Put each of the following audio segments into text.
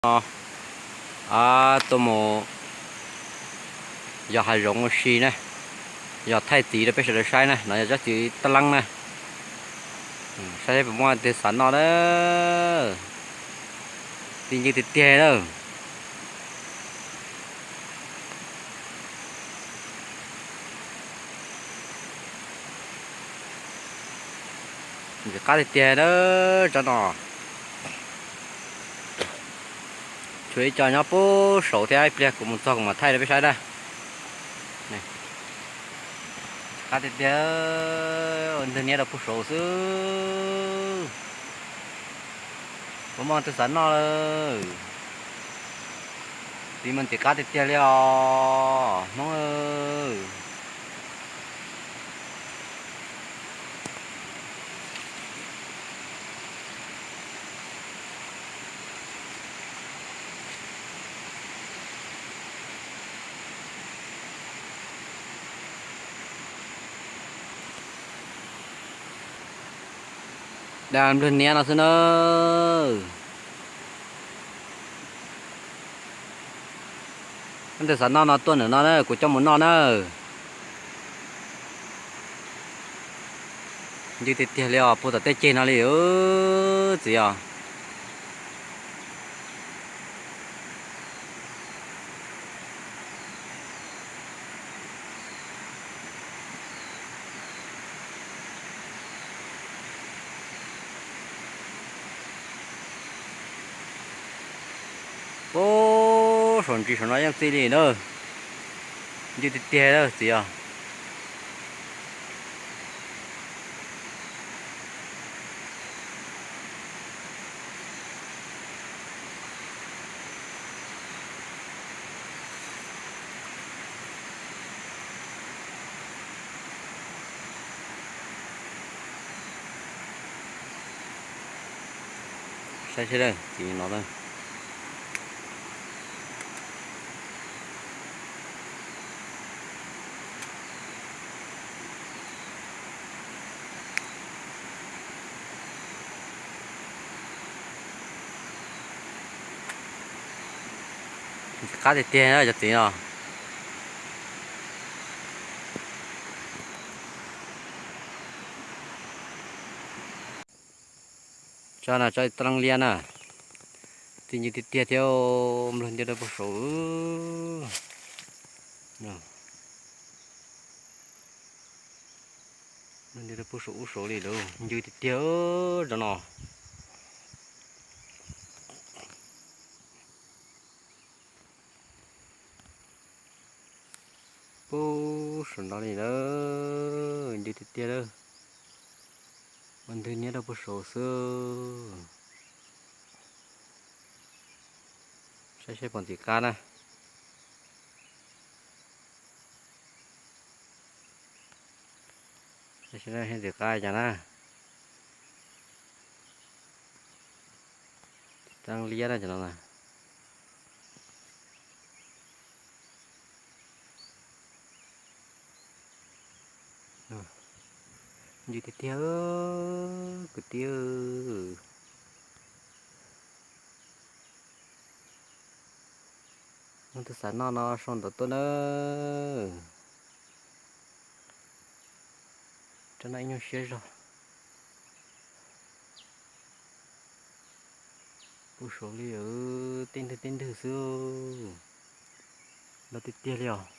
No, tuaj mus yos hav zoov ua si na, yog thaij txiv rau peb sawv daws saib na, no yog tsob txiv tab leeb na. Saib puas muaj twg xav noj na, txiv ncw tiag tiag na. Ntxim qab tiag tiag na tsob no. Tshuav ib co nyob puag saud thiab, ib pliag kuv mus txog kuv mam thaij rau peb saib na. Ntxim qab tiag tiag, ua ntwg niab rau puag saud xwb. Puas muaj twg xav noj lawm? Txiv mas ntxim qab tiag tiag li os Hmoob. Dag nplwg niab no xwb na. Leej twg xav noj no tuaj ntawm no na, kuv coj mus noj na. Ncw tiag tiag li os, puag tom tej ceg no li txiv os. Puag saum ntsis saum no yeej txi li na. Ncw tiag tiag txiv os. Saib seb txiv no. Ntxim qab tiag tiag cov txiv no. Tsob no tsob tab leeb liab na, txi ncw tiag tiag thiab, nplog nti rau puag saud. Nplog nti rau puag saum ub saud li lawm, ncw tiag tiag tsob no. Puag saum no li lawm, ncw tiag tiag lawm. Ua ntwg niab rau puag saud xwb. Saib seb puas ntxim qab na. Saib seb ntxim qab cas na. Tab leeb liab na cov no na. Ncw tiag tiag, kwv tij. Leej twg xav noj no sau ntawv tuaj nawb. Tsob no ib nyuag siab zog. Puag saud li, tej ntwg tej ntwg xwb. Ntau tiag tiag li os.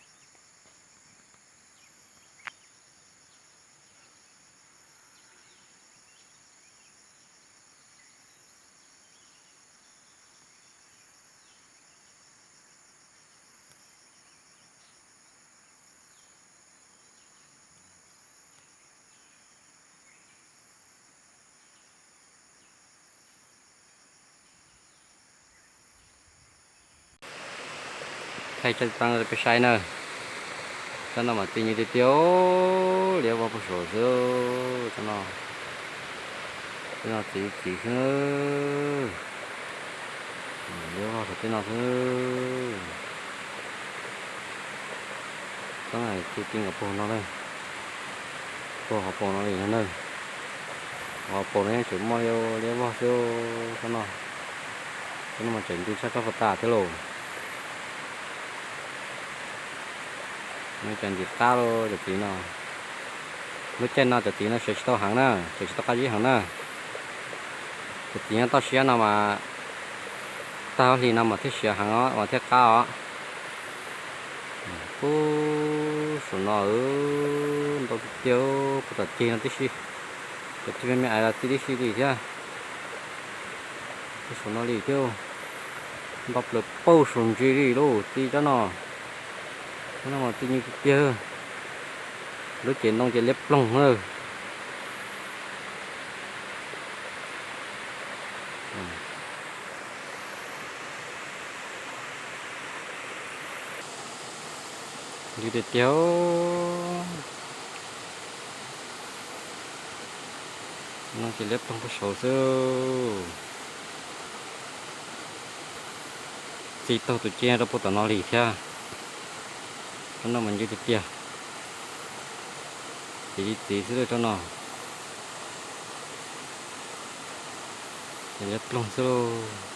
Thaij tsob txeeb rau peb saib na. Tsob no mas txi ncw tiag tiag, liab vog puag saud xwb. Tsob no, tsob no txiv txiv xwb. Liab vog saum tej no xwb. Txeeb txi ti nkaus puag no na, puag hauv paus no li no na. Hauv paus no yeej tseem muaj liab vog xwb tsob no. Cov no mas tseem ntws tshaj tsob faj tas thiab lauj. No cas ntim qab lauj cov txiv no. Lub caij no cov txiv no sawv tsis tau heev na, sawv tsis tau qab zib heev na. Cov txiv nyob toj siab no mas tag ob hlis no mas thiaj siav heev os, mas thiaj qab os. Ub, saum no ntau tiag tiag, puag tom ceg no tib si, cov ceg me me ais los txi tib si li thiab. Puag saum no li thiab, nto plaws pauj saum ntsis li lauj, txi tsob no. Tsob no mas txi nyuj tiag tiag. Lub cev ntoo ces liab ploog na. Ntws tiag tiag. No ces liab ploog puag saud xwb. Txi taug tus ceg rau puag tom no li thiab. Tsob no mas ntws tiag tiag. Txiv li txiv xwb lauj tsob no. Ces liab ploog xwb lauj.